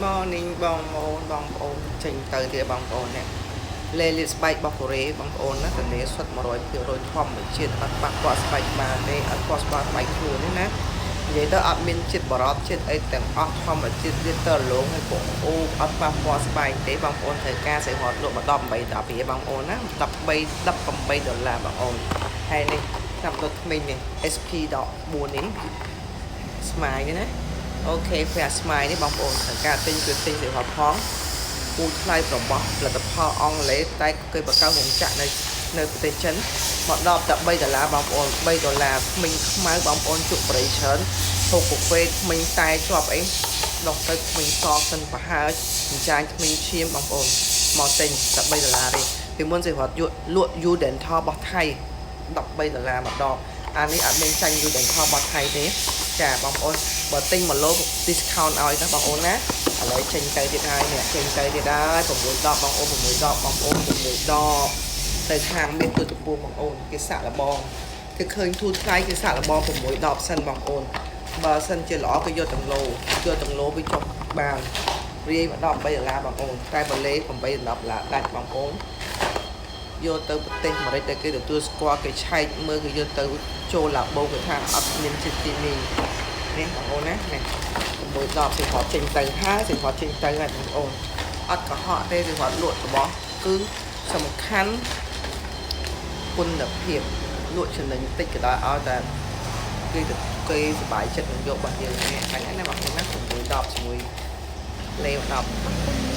Morning បងប្អូនបងប្អូនចេញទៅទៀតបងប្អូននេះលេលាបស្បែករបស់កូរ៉េបងប្អូនណាធានាសុទ្ធ100%ធម្មជាតិអត់ប៉ះពាល់ស្បែកក្បាលទេអត់ប៉ះពាល់ស្បែកខ្លួនទេណានិយាយទៅអត់មានជាតិបរតជាតិអីទាំងអស់ធម្មជាតិលាបទៅរលោងហើយក៏អូអត់ប៉ះពាល់ស្បែកទេបងប្អូនត្រូវការស្អីរត់លក់មក18 12បងប្អូនណា13 18ដុល្លារបងប្អូនហើយនេះតាមដុតថ្មីនេះ SP 14នេះស្មាយនេះណា OK ពេលអាស្មាយនេះបងប្អូនត្រូវការទិញគឺទិញសេវាផងពូថ្លៃរបស់ផលិតផលអង់គ្លេសតែគេបង្កើតរោងចក្រនៅនៅប្រទេសចិនមកដល់តែ3ដុល្លារបងប្អូន3ដុល្លារថ្មិញខ្មៅបងប្អូនជក់បរិយច្រើនហូបកាហ្វេថ្មិញតែជាប់អីដោះទៅថ្មិញសសិនប្រហើចិញ្ចាញថ្មិញឈាមបងប្អូនមកទិញតែ3ដុល្លារទេពីមុនសេរត់លក់ U Dental របស់ថៃ13ដុល្លារម្ដងអានេះអត់មានចាញ់ U Dental របស់ថៃទេចាបងប្អូនបើទិញ1ឡូ discount ឲ្យណាបងប្អូនណាឥឡូវចេញទៅទៀតហើយនេះចេញទៅទៀតហើយ6 10បងប្អូន6 10បងប្អូន6 10ទៅខាងមានទូតពូបងប្អូនគេសាក់លបងគឺឃើញធូរថ្លៃគេសាក់លបង6 10សិនបងប្អូនបើសិនជាល្អគេយកទាំងឡូយកទាំងឡូវាចុះបានរាយមកដល់3ដុល្លារបងប្អូនតែបើលេ8 10ដុល្លារដាច់បងប្អូន យកទៅប្រទេសអាមេរិកដែលគេទទួលស្គាល់គេឆែកមើលគេយកទៅចូលឡាបូគេថាអត់មានជាតិគីមីនេះបងប្អូនណានេះ6 10សិហត់ចេញទៅហើយសិហត់ចេញទៅហើយបងប្អូនអត់កុហកទេសិហត់លក់របស់គឺសំខាន់គុណភាពលក់ចំណេញតិចក៏ដោយឲ្យតែគេគេសប្បាយចិត្តនឹងយករបស់យើងនេះអញ្ចឹងណាបងប្អូនណា6 10ជាមួយលេ10